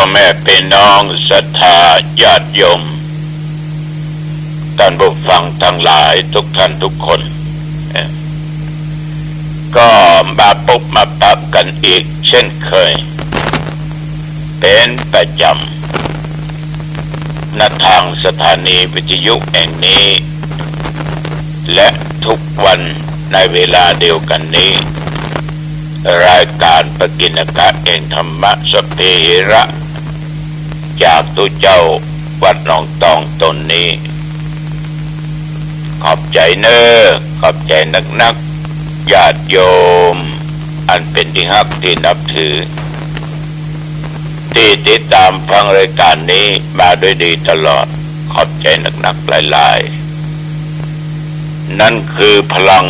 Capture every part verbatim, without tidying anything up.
พ่อแม่พี่น้องศรัทธาญาติโยม ท่านผู้ฟังทั้งหลายทุกท่านทุกคน ก็มาพบมาปะกันอีกเช่นเคย เป็นประจำ ณ ทางสถานีวิทยุแห่งนี้ และทุกวันในเวลาเดียวกันนี้ รายการปกิณกะแห่งธรรมะสัพเพเหระ จากตุ๊เจ้าวัดหนองตองตนนี้ ขอบใจ๋เน้อ ขอบใจ๋นักๆ ญาติโยม อันเป๋นตี้ฮักตี้นับถือ ตี้ติดต๋ามฟังรายการนี้มาด้วยดีตลอด ขอบใจ๋นักๆ หลายๆ นั่นคือพลัง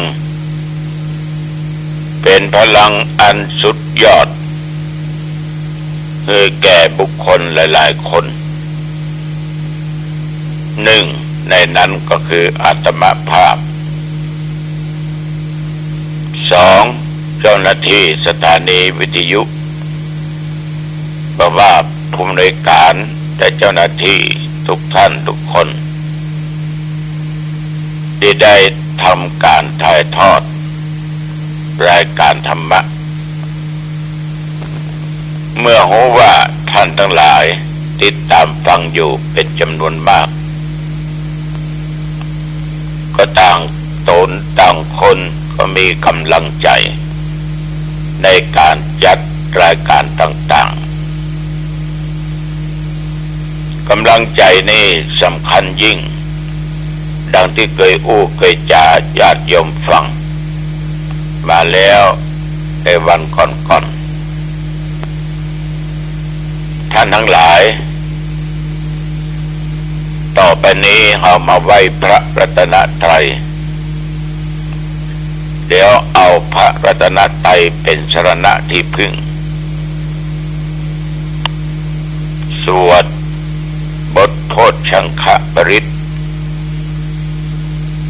เป๋นพลังอันสุดยอด หื้อแก่บุคคลหลายๆ คน นึ่งในนั้นก็คืออาตมาภาพ สองเจ้าหน้าตี้สถานีวิทยุ บ่ว่าผู้อำนวยก๋านและเจ้าหน้าตี้ทุกท่านทุกคน ตี้ได้ทำก๋านถ่ายทอดรายการธรรมะ เมื่อฮู้ว่าท่านทั้งหลายติดต๋ามฟังอยู่เป๋นจ๋ำนวนมาก ก็ต่างต๋นต่างคนก็มีก๋ำลังใจ๋ในก๋านจัดรายการต่างๆ ก๋ำลังใจ๋นี้สำคัญยิ่ง ดังตี้เกยอู้เกยจ๋าญาติโยมฟังมาแล้วในวันก่อนๆ ท่านทั้งหลาย ต่อไปนี้เฮามาไหว้พระรัตนตรัย แล้วเอาพระรัตนตรัยเป๋นสรณะตี้พึ่ง สวดบทโพชฌังคปริตร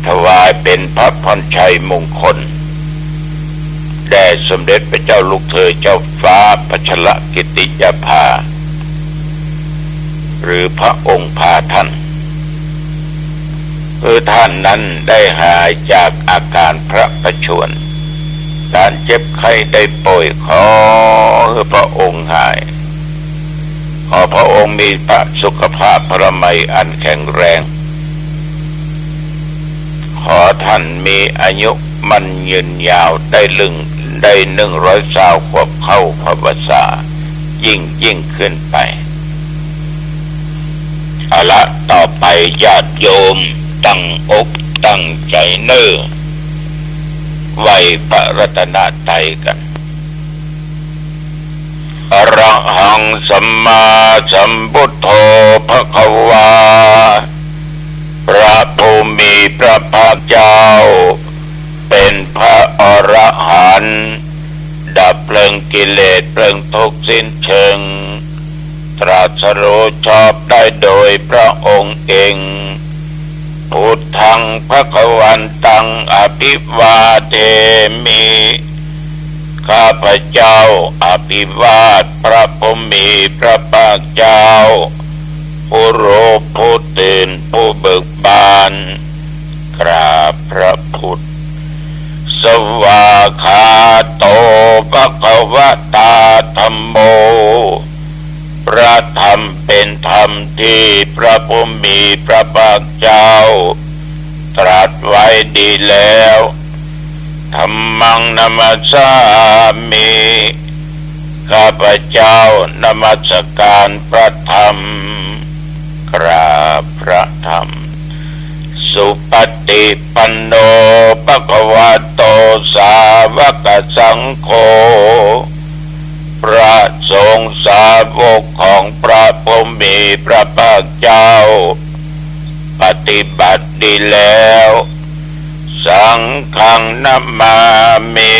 ถวายเป๋นพระพรชัยมงคล แด่สมเด็จพระเจ้าลูกเธอเจ้าฟ้าพัชรกิติยาภา หรือพระองค์พาท่าน หื้อท่านนั้นได้หายจากอาก๋านพระประชวร ก๋านเจ็บไข้ได้ป่วย ขอหื้อพระองค์หาย ขอพระองค์มีพระสุขภาพพระมัยอันแข็งแรง ขอท่านมีอายุมั่นยืนยาวได้ลึ่ง ได้หนึ่งร้อยซาวขวบเข้าพรรษายิ่งยิ่งขึ้นไป เอาละ ต่อไปญาติโยมตั้งอกตั้งใจ๋เน้อ ไหว้พระรัตนตรัยกั๋น อะระหังสัมมาสัมพุทโธภะคะวา พระผู้มีพระภาคเจ้า เป๋นพระอรหันต์ ดับเพลิงกิเลสเพลิงทุกข์สิ้นเชิง ตรัสรู้ชอบได้โดยพระองค์เอง พุทธังภะคะวันตังอะภิวาเทมิ ข้าพเจ้าอภิวาทพระผู้มีพระภาคเจ้า ผู้รู้ผู้ตื่นผู้เบิกบาน กราบพระพุทธ สวากขาโตภะคะวะตาธัมโม พระธรรมเป๋นธรรมตี้พระผู้มีพระภาคเจ้าตรัสไว้ดีแล้ว ธัมมังนะมัสสามิ ข้าพเจ้านมัสการพระธรรม กราบพระธรรม สุปฏิปันโนภะคะวะโตสาวกสังโฆ พระสงฆ์สาวกของพระผู้มีพระภาคเจ้า ปฏิบัติดีแล้ว สังฆังนะมามิ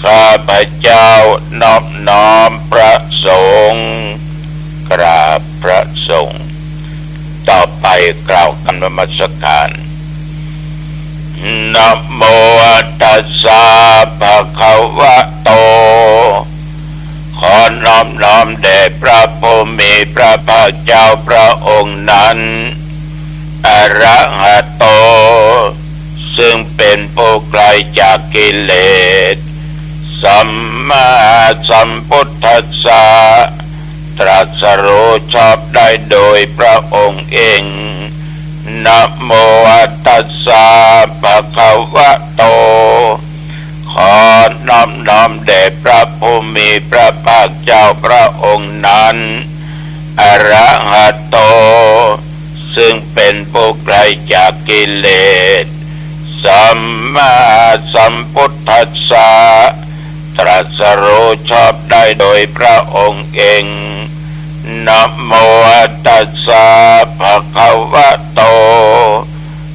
ข้าพเจ้านอบน้อมพระสงฆ์ กราบพระสงฆ์ ต่อไปกล่าวกำนมัสการ นะโมตัสสะภะคะวะโต ข ขอน้อมน้อมแด่พระผู้มีพระภาคเจ้าพระองค์นั้น อรหัตโต ซึ่งเป็นผู้ไกลจากกิเลส สัมมาสัมพุทธัสสะ ตรัสรู้ชอบได้โดยพระองค์เอง นะโมตัสสะ ภะคะวะโต ขอน้อมน้อมแด่พระผู้มีพระภาคเจ้าพระองค์นั้น อรหัตโต ซึ่งเป็นผู้ไกลจากกิเลส สัมมาสัมพุทธัสสะ ตรัสรู้ชอบได้โดยพระองค์เอง นะโมตัสสะ ภะคะวะโต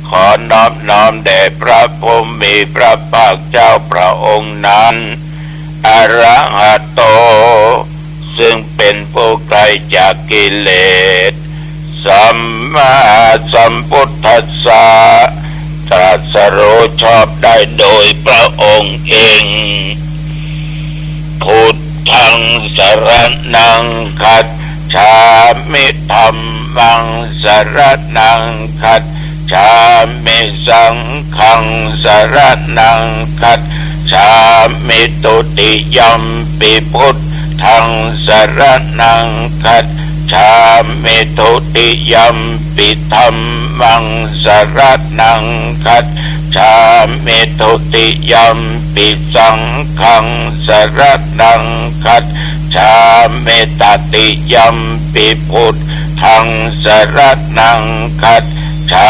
ขอน้อมน้อมแด่พระผู้มีพระภาคเจ้าพระองค์นั้น อรหัตโต ซึ่งเป็นผู้ไกลจากกิเลส สัมมาสัมพุทธัสสะ ตรัสรู้ชอบได้โดยพระองค์เอง พุทธังสรณังคัจฉามิ ธัมมังสรณังคัจฉามิ สังฆังสรณังคัจฉามิ ทุติยัมปิพุทธังสรณังคัจฉามิ ทุติยัมปิธัมมังสรณังคัจฉามิ ทุติยัมปิสังฆังสรณังคัจฉามิ ตติยัมปิพุทธังสรณังคัจฉา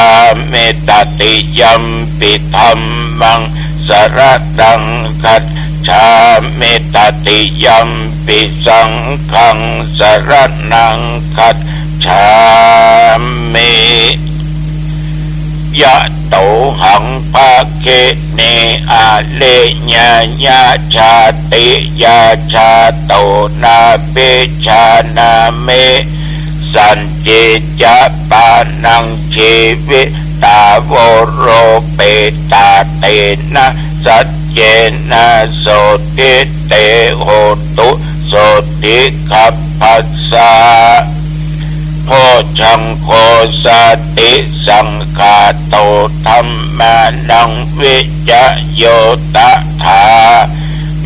มิ ตติยัมปิธัมมังสรณังคัจฉามิ ตติยัมปิสังฆังสรณังคัจฉามิ ยะโตหัง ภะคินี อะเรยะ ยะ ชาติยา ชาโต นาภิชานามิ สัจจิ จะ ปานัง จีวิตา โว โร ปิตา เตนะ สัจเจนะ โสตถิ เต โหตุ โสตถิ คัพพะสสะ โพชฌังโค สติสังขาโต ธัมมานัง วิจโย ตถา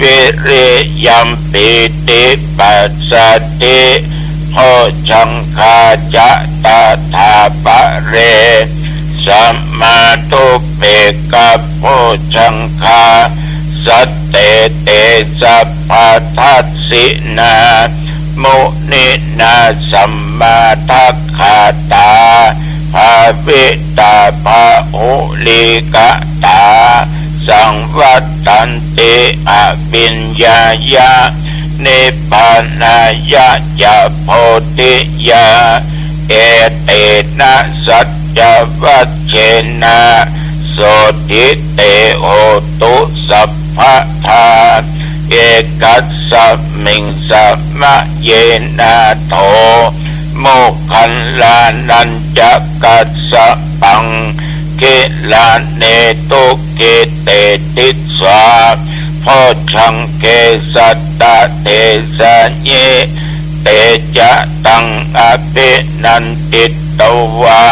วิริยัม ปีติ ปัสสะธิ โพชฌังคา จะ ตถา ปะเร สะมา ทุปเปกขะ โพชฌังคา สัตเต เต สัพพะ ทัสสินา มุนินา สัมมาทักขาตา ภาวิตา พะหุลีกะตา สังวัตตันติ อภิญญายะ นิพพานายะ จะ โพธิยา เอเตนะ สัจจวัจเชนะ โสตถิ เต โหตุ สัพพะทา เอกัสสะมิง สะมะเย นาโถ โมคคัลลานัญจะกัสสะปัง กิลาเน ทุกขิ เตติสสา โพชฌังเก สัตตะ เตสะยิ เตจะ ตัง อภินันทิตวา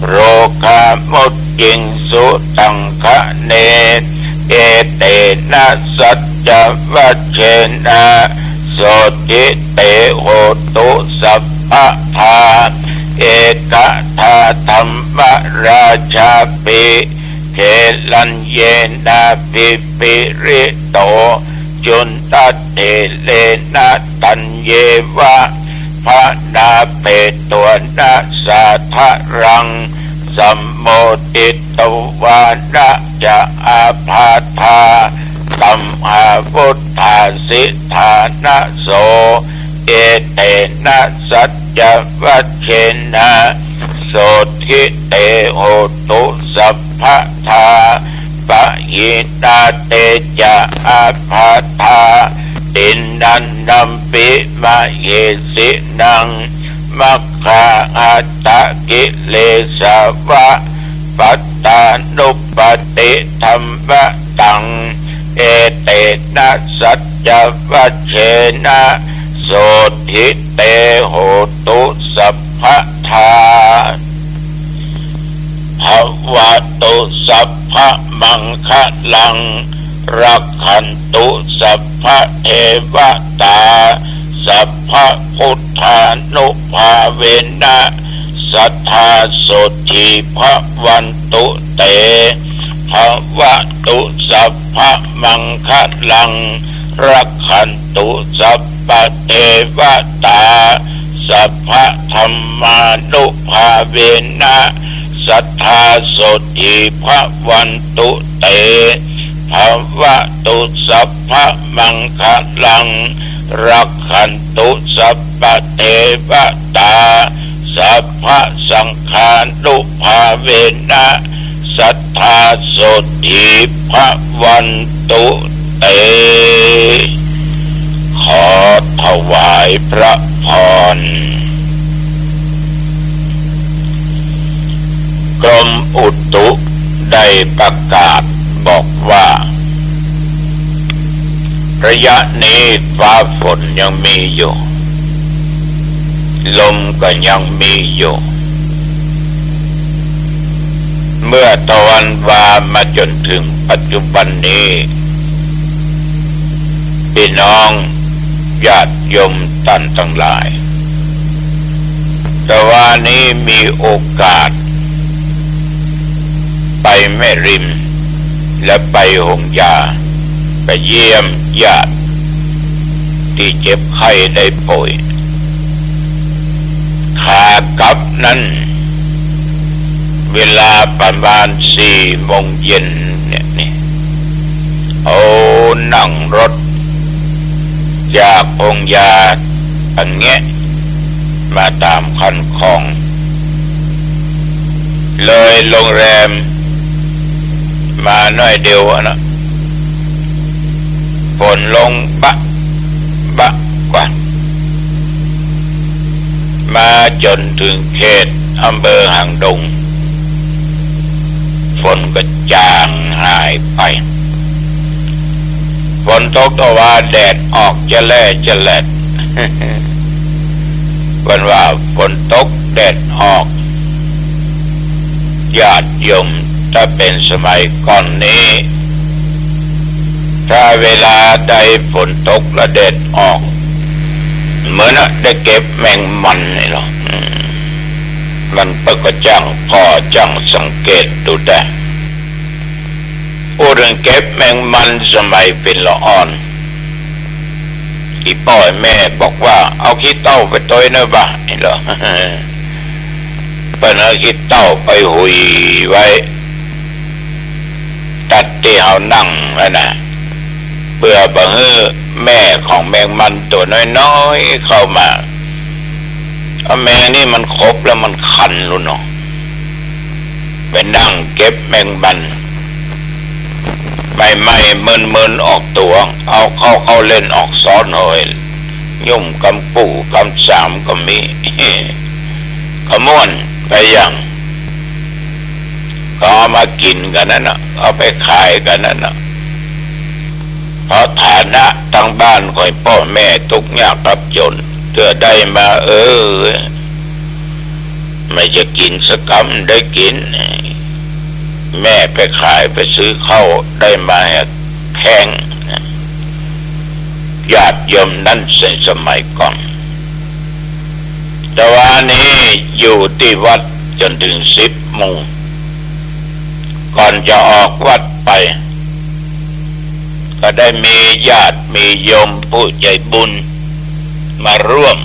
โรคามุจจิงสุ ตังคะเน เอเตนะ สัจจวัจเชนะ โสตถิ เต โหตุ สัพพะทา เอกทา ธัมมราชาปิ เขลัญเยนะ ภิปริโต จุณฑัตถิ เตนะ ตัญเยวะ พะนาเภตัวนะ สาทะรัง สัมโมทิตวานะ จะ อาพาธา ตัมหาวุฏฐา สิทธานะโส เอเตนะ สัจจวัจเชนะ โสตถิ เต โหตุ สัพพะทา ปะหินา เตจะ อาพาธา ติณฑันนัมปิ มะเหสินัง มัคคาหัตถกิเลสวะ ปัตตานุปปาติธัมมะตัง เอเตนะ สัจจวัจเชนะ สทธิ เต โหตุ สัพพะทา ภะวะตุ สัพพะมังคะลัง รักขันตุ สัพพะเทวะตา สัพพะพุทธานุภาเวนะ สัทธา สทธิ ภะวันตุ เต ภะวะตุ สัพพะมังคะลัง รักขันตุ สัพพะเทวะตา สัพพะธัมมานุภาเวนะ สัทธา สทธิ ภะวันตุ เต ภะวะตุ สัพพะมังคะลัง รักขันตุ สัพพะเทวะตา สัพพะสังฆานุภาเวนะ สัทธา สทธิ ภะวันตุ เต ขอถวายพระพร กรมอุตุได้ประกาศบอกว่า ระยะนี้ฟ้าฝนยังมีอยู่ ลมก็ยังมีอยู่ เมื่อตะวันวามาจ๋นถึงปัจจุบันนี้ ปี้น้องญาติโยมต้านตังหลาย ตะวานี้มีโอกาสไปแม่ริม และไปหงยา ไปเยี่ยมญาติตี้เจ็บไข้ได้ป่วย ขากลับนั้น เวลาประมาณสี่โมงเย็นเนี่ย นี่ เอานั่งรถจากหงยาตะแงะมาต๋ามคันคลอง เลยโรงแรมมาหน้อยเดียวอะนะ ฝนลงบะ บะกว่า มาจ๋นถึงเขตอำเภอหางดง ฝนก็จ๋างหายไป ฝนตกตะวา แดดออกจะแล่จะแลด เปิ้นว่าฝนตกแดดออก ญาติโยม ถ้าเป๋นสมัยก่อนนี้ ถ้าเวลาใดฝนตกและแดดออก เหมือนน่ะได้เก็บแมงมันนี่ลอ อืม มันเปิ้นก็จ้าง ป้อจ้างสังเกตดูได้ อู้เถิงเก็บแมงมันสมัยเป๋นละอ่อน อี่ป้อแม่บอกว่า เอาขี้เถ้าไปตวยเน่อบ่ะ นี่ลอ เปิ้นเอาขี้เถ้าไปหุยไว้ ตั๊ดตี้เฮานั่งหั้นน่ะ เปื้อบ่หื้อแม่ของแมงมันตั๋วน้อยๆ เข้ามา เอาแมงนี่มันขบแล้วมันคันลูกเนาะ ไปนั่งเก็บแมงมัน ใหม่ๆ เมินๆ ออกตั๋ว เอาเข้า เข้าเล่นออกซ้อนเฮย ยุ่มกำปู้กำสามก็มี ขม่วนไปอย่าง ก็เอามากิ๋นกั๋นนั้นน่ะ เอาไปขายกั๋นนั้นน่ะ เพราะฐานะตังบ้านของป้อแม่ตุ๊กยากยากจ๋น เตื้อได้มา เออ ไม่จะกิ๋นสักกำ ได้กิ๋น แม่ไปขายไปซื้อเข้าได้มาแฮง ญาติโยมนั้นเสียสมัยก่อน ตะวานี้อยู่ตี้วัดจ๋นเถิงสิบโมง ก่อนจะออกวัดไป ก็ได้มีญาติมีโยมผู้ใจ๋บุญมาร่วม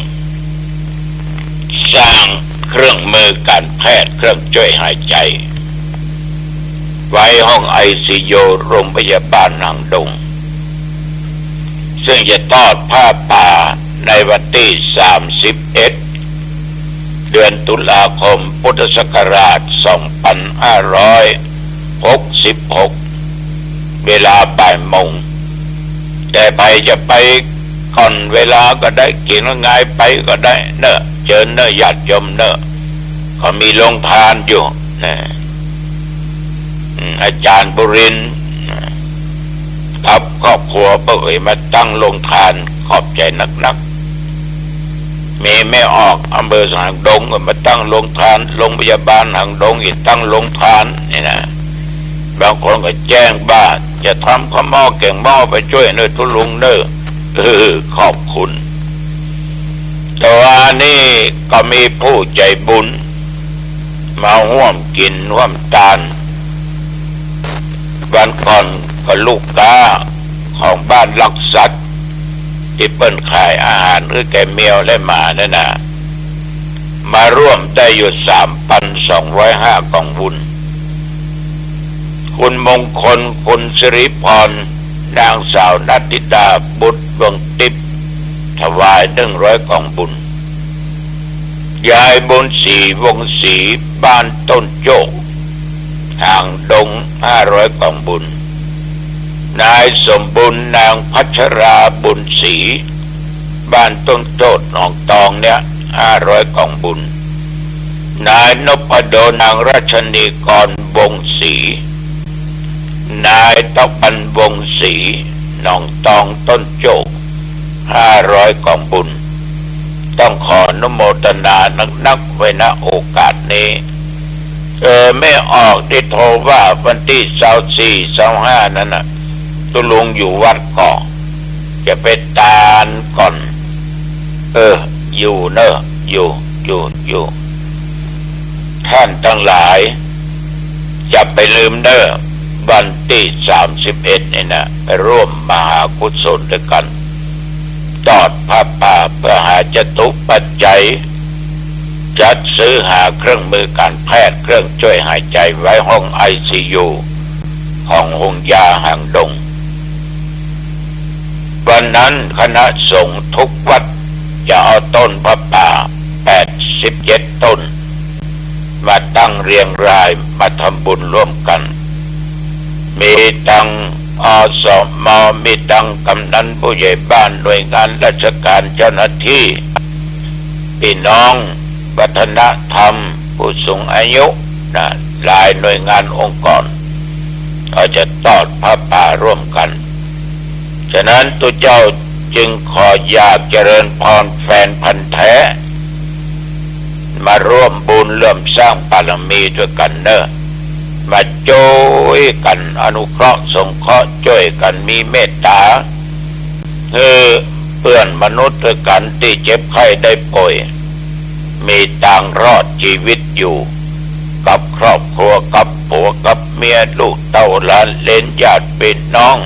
สร้างเครื่องมือการแพทย์ เครื่องจ้วยหายใจ๋ ไว้ห้องไอซียูโรงพยาบาลหางดง ซึ่งจะทอดผ้าป่าในวันตี้สามสิบเอ็ด เดือนตุลาคม พุทธศักราชสองพันห้าร้อยหกสิบหก เวลาบ่ายโมง แต่ใผจะไปก่อนเวลาก็ได้ กิ๋นง่ายไปก็ได้เน่อ เจิญเน่อ ญาติโยมเน่อ เขามีโรงทานอยู่นะ อืม อาจ๋ารย์บุรินทร์ กับครอบครัวเปิ้นก็มาตั้งโรงทาน ขอบใจ๋นัก มีแม่ออกอำเภอหางดงก็มาตั้งโรงทาน โรงพยาบาลหางดงอีกตั้งโรงทานนี่นะ บางคนก็แจ้งว่าจะทำข้าวหม้อแก๋งหม้อไปช่วยเน่อตุ๊ลุงเน่อ เออ ขอบคุณ แต่ว่านี่ก็มีผู้ใจ๋บุญมาฮ่วมกิ๋นฮ่วมตาน วันก่อนก็ลูกก๊าของบ้านลักษัตริย์ ตี้เปิ้นขายอาหารหื้อแก่แมวและหมานั่นน่ะ มาฮ่วมได้อยู่สามปันสองร้อยห้ากล่องบุญ คุณมงคล คุณสิริพร นางสาวนัทธิดา บุตรดวงติ๊บ ถวายหนึ่งร้อยกล่องบุญ ยายบุญศรี วงศ์ศรี บ้านต้นโจ๊ก หางดง ห้าร้อยกล่องบุญ นายสมบุญ นางพัชรา บุญศรี บ้านต้นโจ๊ก หนองตองเนี่ย ห้าร้อยกล่องบุญ นายนพดล นางรัชนีกร วงศ์ศรี นายตะวัน วงศ์ศรี หนองตอง ต้นโจ๊ก ห้าร้อยกล่องบุญ ต้องขออนุโมทนานักๆ ไว้ ณ โอกาสนี้ เออ แม่ออกตี้โทรว่าวันตี้ซาวสี่ ซาวห้า นั้นน่ะ ตุ๊ลุงอยู่วัดก่อ จะไปตานก่อน เออ อยู่เน่อ อยู่ อยู่ อยู่ ท่านตังหลาย อย่าไปลืมเน่อ วันตี้สามสิบเอ็ดนี่นะ ไปฮ่วมมหากุศลตวยกั๋น ตอดผ้าป่าเปื้อหาจตุปัจจัย จัดซื้อหาเครื่องมือก๋านแพทย์ เครื่องจ้วยหายใจ๋ไว้ห้องไอซียู ของโฮงยาหางดง วันนั้นคณะสงฆ์ทุกวัดจะเอาต้นผ้าป่าแปดสิบเจ็ดต้น มาตั้งเรียงรายมาทำบุญฮ่วมกั๋น มีตัง อสม มีตังกำนันผู้ใหญ่บ้าน หน่วยงานราชก๋าน เจ้าหน้าตี้ ปี้น้องวัฒนธรรม ผู้สูงอายุนะ หลายหน่วยงานองค์กร ก็จะตอดผ้าป่าฮ่วมกั๋น ฉะนั้นตุ๊เจ้าจึงขออยากเจริญพรแฟนพันธุ์แท้ มาฮ่วมบุญฮ่วมสร้างบารมีตวยกั๋นเน่อ มาจ้วยกั๋นอนุเคราะห์สงเคราะห์ จ้วยกั๋นมีเมตต๋า หื้อเปื้อนมนุษย์ตวยกั๋นตี้เจ็บไข้ได้ป่วย มีตางรอดจีวิตอยู่ กับครอบครัว กับผัว กับเมีย ลูกเต้าหลานเหลน ญาติปี้น้อง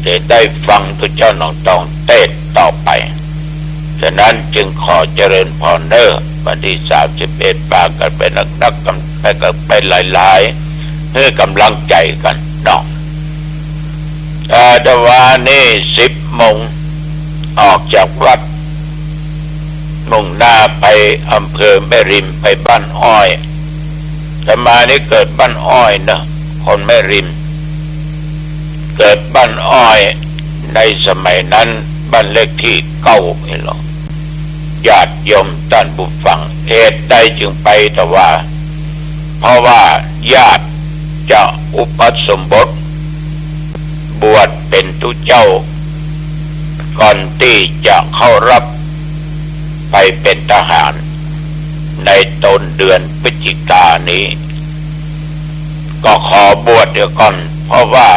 จะได้ฟังตุ๊เจ้าหนองตองเตสน์ต่อไป ฉะนั้นจึงขอเจริญพรเน่อ วันตี้สามสิบเอ็ด ปากั๋นไปนักๆ กั๋นไปกั๋นไปหลายๆ หื้อก๋ำลังใจ๋กั๋นเนาะ อาตมานี่สิบโมง ออกจากวัด มุ่งหน้าไปอำเภอแม่ริม ไปบ้านอ้อย อาตมานี่เกิดบ้านอ้อยเนาะ คนแม่ริม เกิดบ้านอ้อย ในสมัยนั้นบ้านเลขตี้เก้านี่หรอก ญาติโยมต้านผู้ฟัง เหตุใดจึงไป แต่ว่า เพราะว่าญาติจะอุปสมบท บวชเป๋นตุ๊เจ้า ก่อนตี้จะเข้าฮับไปเป๋นทหาร ในต้นเดือนพฤศจิกานี้ ก็ขอบวชเหียก่อน เพราะว่า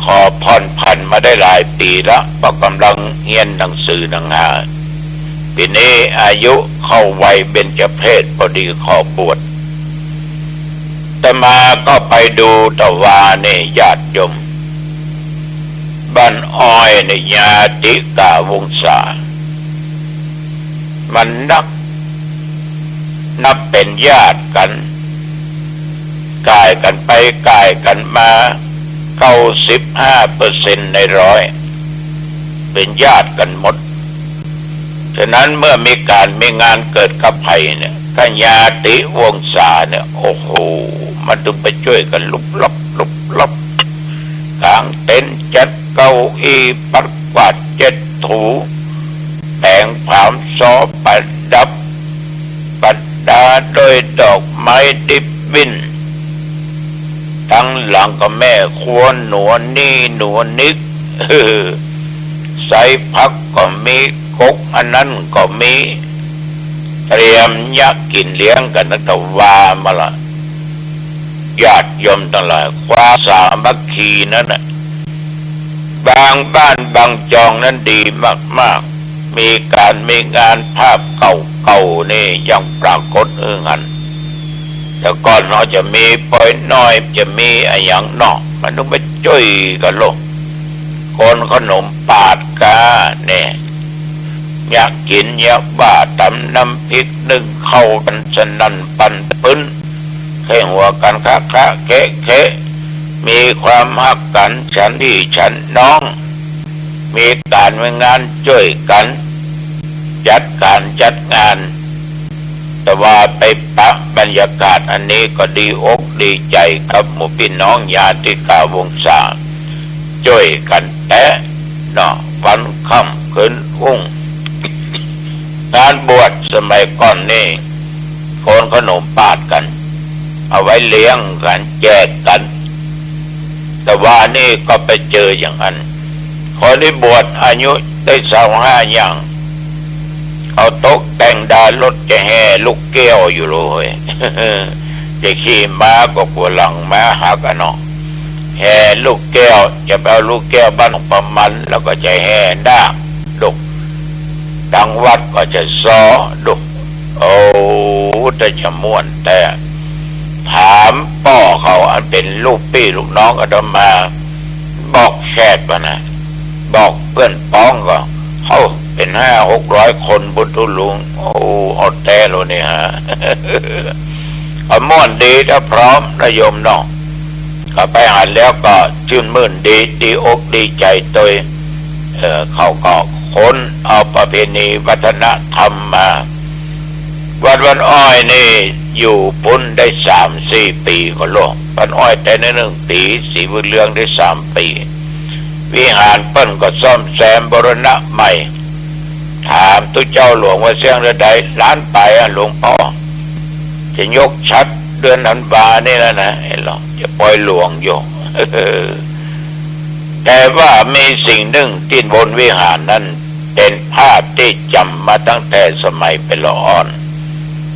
ขอผ่อนผันมาได้หลายปี๋ละ เพราะก๋ำลังเฮียนหนังสือหนังหา ปี๋นี้อายุเข้าวัยเบญจเพสพอดี ขอบวช อาตมาก็ไปดู แต่ว่านี่ญาติโยม บ้านอ้อยนี่ญาติก๋าวงศา มันนัก นับเป๋นญาติกั๋น ก่ายกั๋นไปก่ายกั๋นมา เก้าสิบห้าเปอร์เซ็นต์ในร้อย เป๋นญาติกั๋นหมด ฉะนั้นเมื่อมีก๋านมีงานเกิดกับใผเนี่ย ถ้าญาติวงศาเนี่ย โอ้โห มันต้องไปจ้วยกั๋นลุบลับลุบลับ ก๋างเต็นท์ จัดเก้าอี้ ปัดกวาด เช็ดถู แป๋งผามซ้อ ประดับ ประดาด้วยดอกไม้ริบบิ้น ตังหลังก็แม่ครัวหนัวนี่หนัวนิก ใส่ผักก็มี กกอันนั้นก็มี เตรียมเยียะกิ๋นเลี้ยงกั๋นตั้งแต่วามาละ ญาติโยมตังหลาย ความสามัคคีนั้นน่ะ บางบ้านบางจองนั้นดีมากๆ มีก๋านมีงาน ภาพเก่าๆ นี่ยังปรากฏหื้อหัน แต่ก่อนเฮาจะมีปอยน้อย จะมีอะหยังเนาะ มันต้องไปจ้วยกั๋นโลก คนขนมปาดก้าเนี่ย เยียะกิ๋นเยียะว่า ต๋ำน้ำพริกนึ่งข้าวกั๋นสนั่นปั่นปื๊น เขหัวกั๋นคะคะเคะเคะ มีความฮักกั๋นฉันพี่ฉันน้อง มีก๋านมีงานจ้วยกั๋น จัดก๋านจัดงาน แต่ว่าไปปะบรรยากาศอันนี้ก็ดีอกดีใจ๋กับหมู่ปี้น้องญาติกาวงศา จ้วยกั๋นแต๊เนาะ วันค่ำคืนรุ่ง งานบวชสมัยก่อนนี่ คนขนมปาดกั๋น เอาไว้เลี้ยงกั๋น แจกกั๋น แต่ว่านี่ก็ไปเจออย่างนั้น คนตี้บวชอายุได้ซาวห้าย่าง เขาตกแต่งดารถจะแห่ลูกแก้วอยู่เลย จะขี่ม้าก็กั๋วหลังม้าหักอะเนาะ แห่ลูกแก้ว จะไปเอาลูกแก้วบ้านหลวงประมาณ แล้วก็จะแห่นาค ลูก ตังวัดก็จะซ้อ ลูก โอ้ แต่จะม่วนแต๊ ถามป้อเขาอันเป๋นลูกปี้ลูกน้องอาตมา บอกแชทมานะ บอกเปื้อนป๊องก็ เฮ้า เป๋นห้าหกร้อยคนปุ้นตุ๊ลุง โอ้ เอาแต๊แล้วนี่ฮะ ก็ม่วนดี ถ้าพร้อมนะโยมเนาะ ก็ไปหันแล้วก็จื้นมื่นดี ดีอกดีใจ๋ตวย เอ่อ เขาก็ขนเอาประเพณีวัฒนธรรมมา วัดบ้านอ้อยนี่อยู่ปุ้นได้สามสี่ปี๋ก็โลก บ้านอ้อยแต่ในหนึ่งปี๋ ศรีบุญเรืองได้สามปี๋ วิหารเปิ้นก็ซ่อมแซมบูรณะใหม่ ถามตุ๊เจ้าหลวงว่าเสี้ยงเดือนใด ล้านป๋ายอะหลวงป้อ จะยกฉัตรเดือนธันวานี่แล้วนะ เห็นหรอ จะปอยหลวงอยู่ แต่ว่ามีสิ่งนึ่งตี้บนวิหารนั้น เป๋นภาพตี้จ๋ำมาตั้งแต่สมัยเป๋นละอ่อน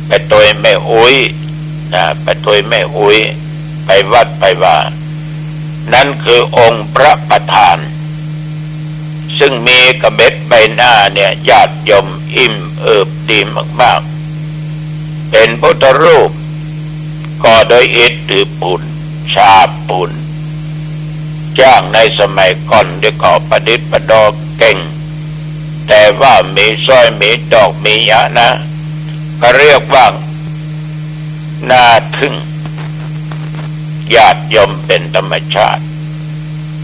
ไปตวยแม่อุ๊ยนะ ไปตวยแม่อุ๊ย ไปวัดไปวา นั้นคือองค์พระประธาน ซึ่งมีกระเบ็ดใบหน้าเนี่ย ญาติโยมอิ่มเอิบดีมากๆ เป๋นพุทธรูป ก่อโดยอิฐถือปูน ฉาบปูน จ้างในสมัยก่อนเดี๋ยวก็ประดิษฐ์ประดอยเก่ง แต่ว่ามีสร้อยมีดอกมีอะนะ ก็เรียกว่าน่าทึ่ง ญาติโยม เป๋นธรรมชาติ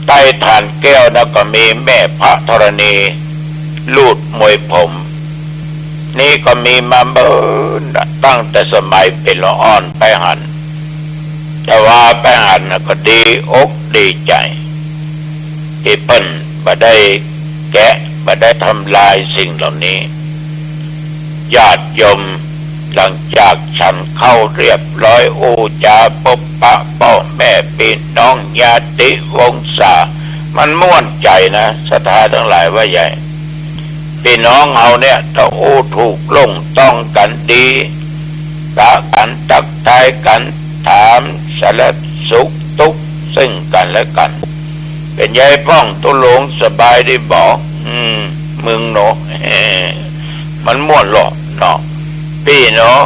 ใต้ฐานแก้วนะก็มีแม่พระธรณี ลูดมวยผม นี่ก็มีมาเมินตั้งแต่สมัยเป๋นละอ่อนไปหัน แต่ว่าไปหันนะก็ดีอกดีใจ๋ ตี้เปิ้นบ่ได้แกะ บ่ได้ทำลายสิ่งเหล่านี้ ญาติโยม หลังจากฉันข้าวเรียบร้อย อู้จ๋าปบปะป้อแม่ปี้น้องญาติวงศา มันม่วนใจ๋นะ ศรัทธาตังหลายว่าใหญ่ ปี้น้องเฮาเนี่ย ถ้าอู้ถูกลงต้องกั๋นดี กะกั๋นตั๊กทายกั๋น ถามสารสุขตุ๊กข์ซึ่งกั๋นและกั๋น เป๋นใยพ่องตุ๊ลุงสบายดีบ่ อืม มึงเนาะ มันม่วนหรอกเนาะ ปี้เนาะ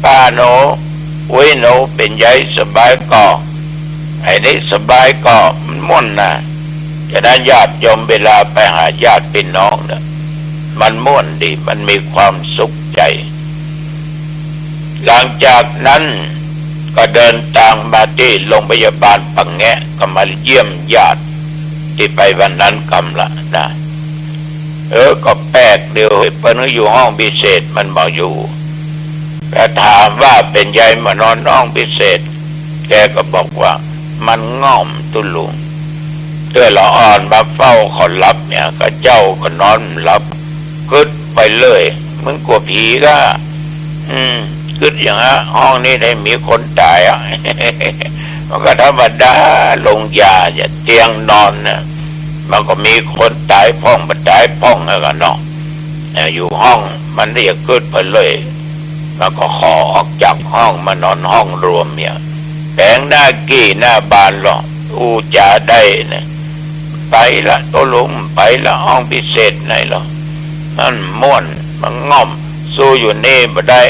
ป้าเนาะ อุ๊ยเนาะ เป๋นใยสบายก่อ ไอ้นี่สบายก่อ มันม่วนนะ ฉะนั้นญาติโยมเวลาไปหาญาติปี้น้องเนี่ย มันม่วนดี มันมีความสุขใจ๋ หลังจากนั้นก็เดินตางมาตี้โรงพยาบาลปะแงะ ก็มาเยี่ยมญาติตี้ไปวันนั้นกำละนะ เออ ก็แปลกเดียว เปิ้นอยู่ห้องพิเศษ มันบ่อยู่ ก็ถามว่าเป๋นใยมานอนห้องพิเศษ แกก็บอกว่ามันง่อมตุ๊ลุง เตื้อละอ่อนมาเฝ้าเขาหลับเนี่ย ก็เจ้าก็นอนบ่หลับ กึ๊ดไปเลย มึงกั๋วผีก้า อืม กึ๊ดอย่างฮะ ห้องนี้ได้มีคนต๋ายอะ มันก็ธรรมดา โรงยาจะเตียงนอนน่ะ มันก็มีคนต๋ายพ่อง บ่ต๋ายพ่องแล้วกั๋นเนาะ อยู่ห้อง มันเรียกกึ๊ดไปเลย มันก็ขอออกจากห้องมานอนห้องรวมเนี่ย แป๋งหน้ากี้หน้าบานลอ อู้จ๋าได้นะ ไปละ ตกลงไปละ ห้องพิเศษไหนลอ มันม่วน มันง่อม สู้อยู่นี่บ่ได้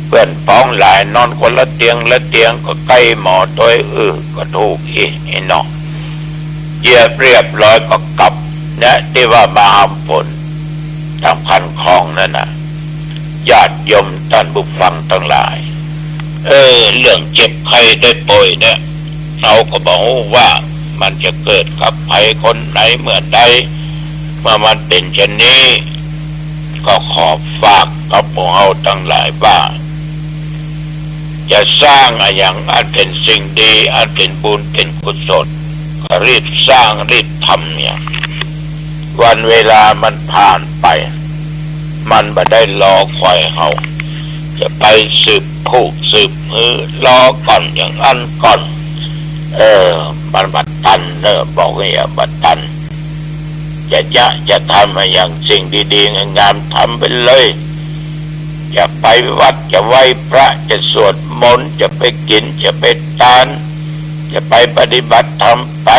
เปื้อนป๋องหลาย นอนคนละเตียงละเตียง ก็ใก้หมอตวย เออ ก็ถูกอีก ไอ้น้อง เหยียบเรียบร้อยก็กลับ เนี่ย ตี้ว่ามาหำฝน ต๋ามคันคลองนั่นน่ะ ญาติโยมต้านผู้ฟังตังหลาย เออ เรื่องเจ็บไข้ได้ป่วยเนี่ย เฮาก็บ่ฮู้ว่ามันจะเกิดกับใผคนใดเมื่อใด เมื่อมันเป๋นเช่นนี้ ก็ขอฝากกับหมู่เฮาตังหลายว่า จะสร้างอะหยังอันเป๋นสิ่งดี อันเป๋นบุญเป๋นกุศล ก็รีบสร้างรีบทำเนี่ย วันเวลามันผ่านไป มันบ่ได้รอคอยเฮา จะไปสืบผู้สืบหื้อ รอก่อนอย่างอั้นก่อน เออ มันบ่ตันเนอะ บอกอย่างนี้บ่ตัน จะ จะ จะทำอะหยังสิ่งดีๆ งามๆ ทำไปเลย จะไปวัด จะไหว้พระ จะสวดมนต์ จะไปกิ๋น จะไปตาน จะไปปฏิบัติธรรมไป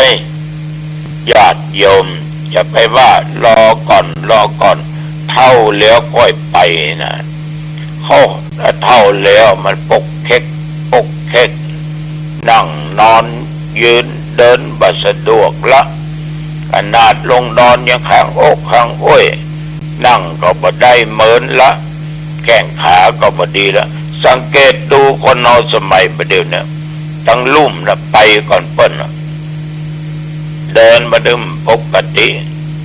ญาติโยม อย่าไปว่ารอก่อน รอก่อน เฒ่าแล้วค่อยไปนะ โอ้ ถ้าเฒ่าแล้วมันปกเข็ก ปกเข็ก นั่งนอนยืนเดินบ่สะดวกละ ขนาดลงนอนยังค้างอกค้างอ้วย นั่งก็บ่ได้เมินละ แข้งขาก็บ่ดีละ สังเกตดูคนเฮาสมัยบ่าเดี่ยวเนี่ย ตังลุ่มนะ ไปก่อนเปิ้นนะ เดินบ่านึ่งปกติ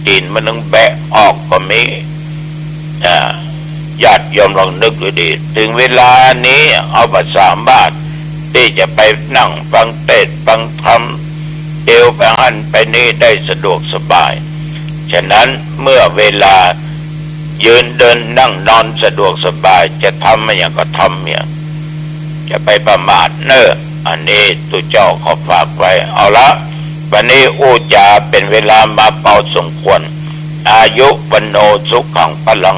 ตี๋นบ่านึ่งแบะออกก็มี อ่า ญาติโยมลองนึกดูดี เถิงเวลานี้เฮาบ่สามารถตี้จะไปนั่งฟังเตสน์ฟังธรรม เตียวไปหั้นไปนี่ได้สะดวกสบาย ฉะนั้นเมื่อเวลายืนเดินนั่งนอนสะดวกสบาย จะทำอะหยังก็ทำเนี่ย อย่าไปประมาทเน่อ อันนี้ตุ๊เจ้าขอฝากไว้ เอาละ วันนี้อู้จ๋าเป๋นเวลามาพอสมควร อายุ วัณโณ สุขัง พลัง